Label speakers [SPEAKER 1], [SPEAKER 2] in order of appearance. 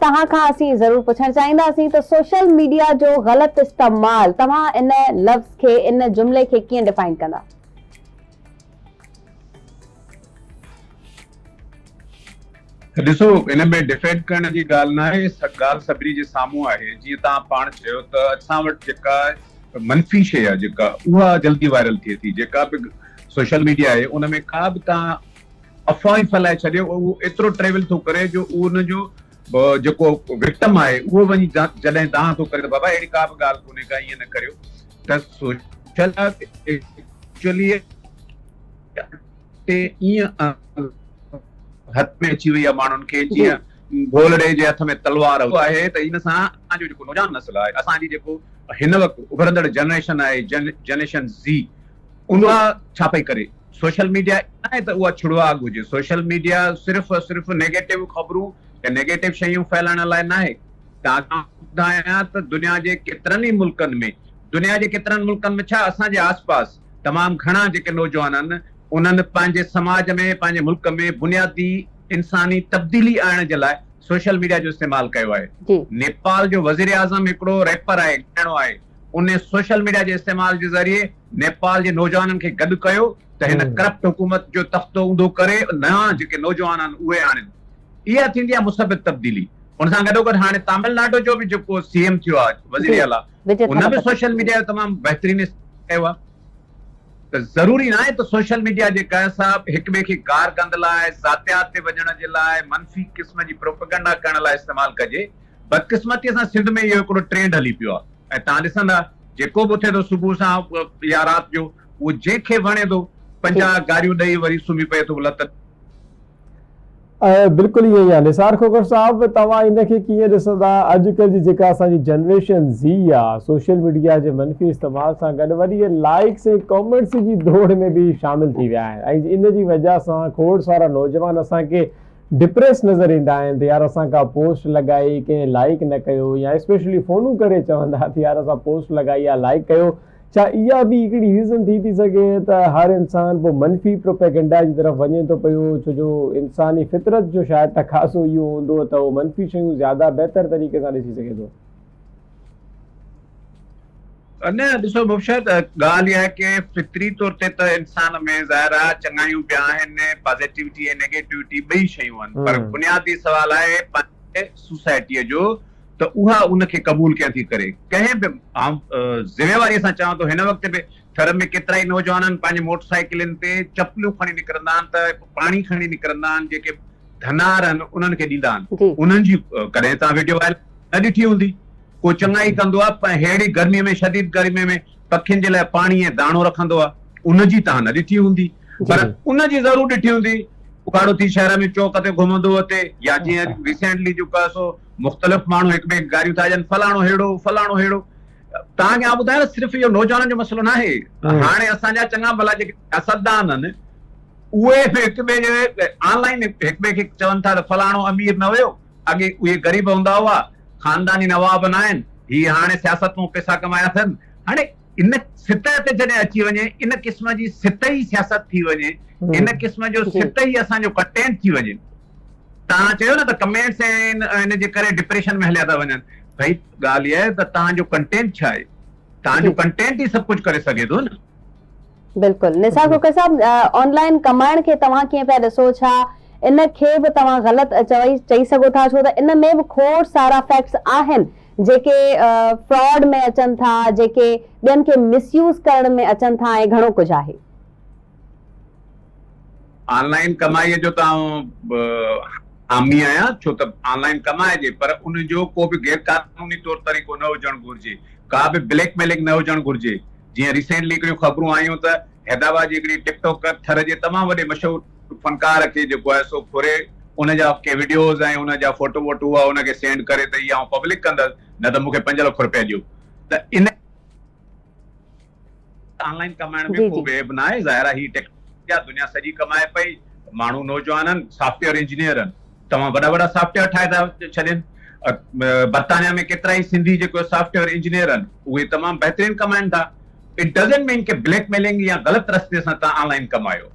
[SPEAKER 1] توهان کان اسين ضرور پڇڻ چاهينداسين ته سوشل ميڊيا جو غلط استعمال توهان ان لفظ کي ان جملي کي ڪيئن ڊفائن ڪندا؟
[SPEAKER 2] ڏسو ان ۾ ڊفينڊ ڪرڻ جي ڳالهه ناهي ڳالهه سڀني جي سامهون آهي جيئن توهان پاڻ چيو ته اسان وٽ جيڪا منفي شيء آهي جيڪا اها جلدي وائرل ٿئي ٿي جيڪا به سوشل ميڊيا آهي ان ۾ ڪا به توهان افواهه ئي ڦهلائي ڇڏيو اهو ايترو ٽريول ٿو ڪري جو ان جو جيڪو وڪٽم آهي اهو وڃي جڏهن دانهن ٿو ڪري ته بابا اهڙي ڪا به ڳالهه ڪونهي ڪا ائين نه ڪريو ته سوشل ايڪچولي تي ائين هٿ ۾ اچي وئي آهي ماڻهن کي جيئن ڀولڙي جي هٿ ۾ تلوار آهي ته ان سان اسان جو جيڪو نوجوان نسل آهي اسان جي جيڪو هن وقت اڀرندڙ جنريشن آهي جنريشن زي اها ڇا پئي ڪري؟ سوشل ميڊيا ائين ناهي ته اها ڇڙواڳ هجي، سوشل ميڊيا صرف ۽ صرف نيگيٽو خبرون يا نيگيٽو شيون ڦهلائڻ لاء ناهي. توهان کي ٻڌايان ته دنيا جي ڪيترن ئي ملڪن ۾، دنيا جي ڪيترن ملڪن ۾ ڇا اسان جي آس پاس تمام گهڻا جيڪي نوجوان آهن انهن پنهنجي سماج ۾ پنهنجي ملڪ ۾ بنيادي انساني تبديلي آڻڻ جي لاء سوشل ميڊيا جو استعمال ڪيو آهي. نيپال جو وزيراعظم هڪڙو ريپر آهي، ڳائڻو آهي، ان سوشل ميڊيا جي استعمال جي ذريعي نيپال جي نوجوانن کي گڏ ڪيو ته هن ڪرپٽ حڪومت جو تختو اونڌو ڪري نوان جيڪي نوجوان آهن اهي آڻين. اها ٿيندي آهي مثبت تبديلي. ان سان گڏوگڏ هاڻي تامل ناڊو جو به جيڪو سي ايم ٿيو آهي وزير اعليٰ ان به سوشل ميڊيا جو تمام بهترين استعمال ڪيو آهي ته ضروري ناهي ته سوشل ميڊيا جيڪا آهي سا هڪ ٻئي کي گار گند لاء ذاتيات تي وڃڻ جي لاء منفي قسم جي پروپيگنڊا ڪرڻ لاء استعمال ڪجي. بدقسمتي سان سنڌ ۾ اهو هڪڙو ٽرينڊ هلي پيو آهي ۽ توهان ڏسندا جيڪو به اٿي ٿو صبح سان يا رات جو اهو جنهن کي وڻي ٿو 50 گاريون ڏئي وري سمهي پئي ٿو لت.
[SPEAKER 3] بلڪل ائين ئي آهي نثار کوکر صاحب توهان ان کي ڪيئن ڏسندا اڄڪلهه جي جيڪا اسان جي جنريشن زي آ سوشل ميڊيا جي منفي استعمال سان گڏ وري اهي لائيڪس ۽ ڪامينٽس جي ڊوڙ ۾ به شامل ٿي ويا آهن ۽ ان جي وجه سان کوڙ سارا نوجوان اسان کي ڊپريس نظر ايندا آهن ته يار اسان ڪا پوسٽ لڳائي ڪنهن لائيڪ نه ڪيو يا اسپيشلي فونون ڪري چوندا ته يار اسان پوسٽ لڳائي آ لائيڪ ڪيو ڇا اها به هڪڙي ريزن ٿي ٿي سگهي ته هر انسان پوء منفي پروپيگنڊا جي طرف وڃي ٿو پيو ڇو جو انساني فطرت جو شايد تقاضو اهو هوندو ته هو منفي شيون زياده بهتر طريقي سان ڏسي سگهي ٿو.
[SPEAKER 2] نه ڏسو مبشر ڳالهه اها آهي ڪي فطري طور تي ته انسان ۾ ظاهر آهي چڱايون به آهن پازيٽيوٽي ۽ نيگيٽيوٽي ٻئي شيون آهن پر بنيادي سوال آهي پنهنجي سوسائٽيء جو ته اها ان کي قبول ڪيئن ٿي ڪري ڪنهن به آئون ذميواري سان چوان ٿو هن وقت به ٿر ۾ ڪيترائي نوجوانن پنهنجي موٽر سائيڪلن تي چپليون کڻي نڪرندا آهن ته پاڻي کڻي نڪرندا آهن جيڪي ڌنار آهن انهن کي ڏيندا آهن انهن جي ڪڏهن توهان ويڊيو وائرل نه ڏٺي هوندي ڪو چڱائي ڪندو آ پر ههڙي گرمي ۾ شديد گرمي ۾ پکين جي لاء پاڻي ۽ داڻو رکندو آ ان جي توهان نه ڏٺي هوندي پر ان جي ضرور ڏٺي هوندي اگهاڙو ٿي شهر ۾ چوڪ تي گهمندو وتي يا جيئن ريسينٽلي جيڪو آهي سو مختلف ماڻهو هڪ ٻئي کي گاريون ٿا ڏين فلاڻو ههڙو فلاڻو ههڙو توهان کي آئون ٻڌايان ته صرف اهو نوجوانن جو مسئلو ناهي هاڻي اسان جا چڱا ڀلا جيڪي سياستدان آهن اهي به هڪ ٻئي جي آن لائن هڪ ٻئي کي چون ٿا ته فلاڻو امير نه هيو اڳي اهي غريب هوندا هئا، خانداني نواب ناهن، هي هاڻي سياست مان پئسا ڪمايا اٿن. هاڻي ان سطح تي جڏهن اچي وڃي، ان قسم جي سطحي سياست ٿي وڃي، ان قسم جو سطحي اسان جو ڪنٽينٽ ٿي وڃي. توهان چيو نه ته ڪمينٽس ۽ ان جي ڪري ڊپريشن ۾ هليا ٿا وڃن. ڀئي ڳالهه اها آهي ته توهان جو ڪنٽينٽ ڇا آهي؟ توهان جو ڪنٽينٽ ئي سڀ ڪجهه ڪري سگهي ٿو نه.
[SPEAKER 1] بلڪل نثار کوکر صاحب آن لائن ڪمائڻ کي توهان ڪيئن پيا ڏسو ڇا ان کي به توهان غلط چوي چئي سگهو ٿا ڇو ته ان ۾ به کوڙ سارا فيڪٽس آهن جيڪي فراڊ ۾ اچن ٿا جيڪي ٻين کي مس يوز ڪرڻ ۾ اچن ٿا ۽ گهڻو ڪجهه آهي.
[SPEAKER 2] آن لائن ڪمائي جو ته آئون حامي آهيان ڇو ته آن لائن ڪمائجي پر ان جو ڪو به غير قانوني طور طريقو نه هجڻ گهرجي ڪا به بليڪ ميلنگ نه هجڻ گهرجي جيئن ريسينٽلي هڪڙيون خبرون آيون ته حيدرآباد جي هڪڙي ٽڪ ٽاڪر ٿر جي تمام وڏي مشهور فنڪار کي جيڪو آهي سو ڦري ان جا ڪي وڊيوز ۽ ان جا فوٽو ووٽو هئا ان کي سينڊ ڪري ته هي آئون پبلڪ ڪندس نه ته مون کي 5 لک روپيا ڏيو ته ان آن لائن ڪمائڻ ۾ ڪو به عيب ناهي ظاهر آهي هي ٽيڪنالاجي آهي دنيا سڄي ڪمائي پئي ماڻهو نوجوان آهن سافٽ ويئر انجنيئر آهن تمام وڏا وڏا سافٽ ويئر ٺاهي ٿا ڇڏين. برطانيا ۾ ڪيترائي سنڌي جيڪو سافٽ ويئر انجنيئر آهن اهي تمام بهترين ڪمائن ٿا. It doesn't مين ڪي بليڪ ميلنگ يا غلط رستي سان توهان آن لائن ڪمايو.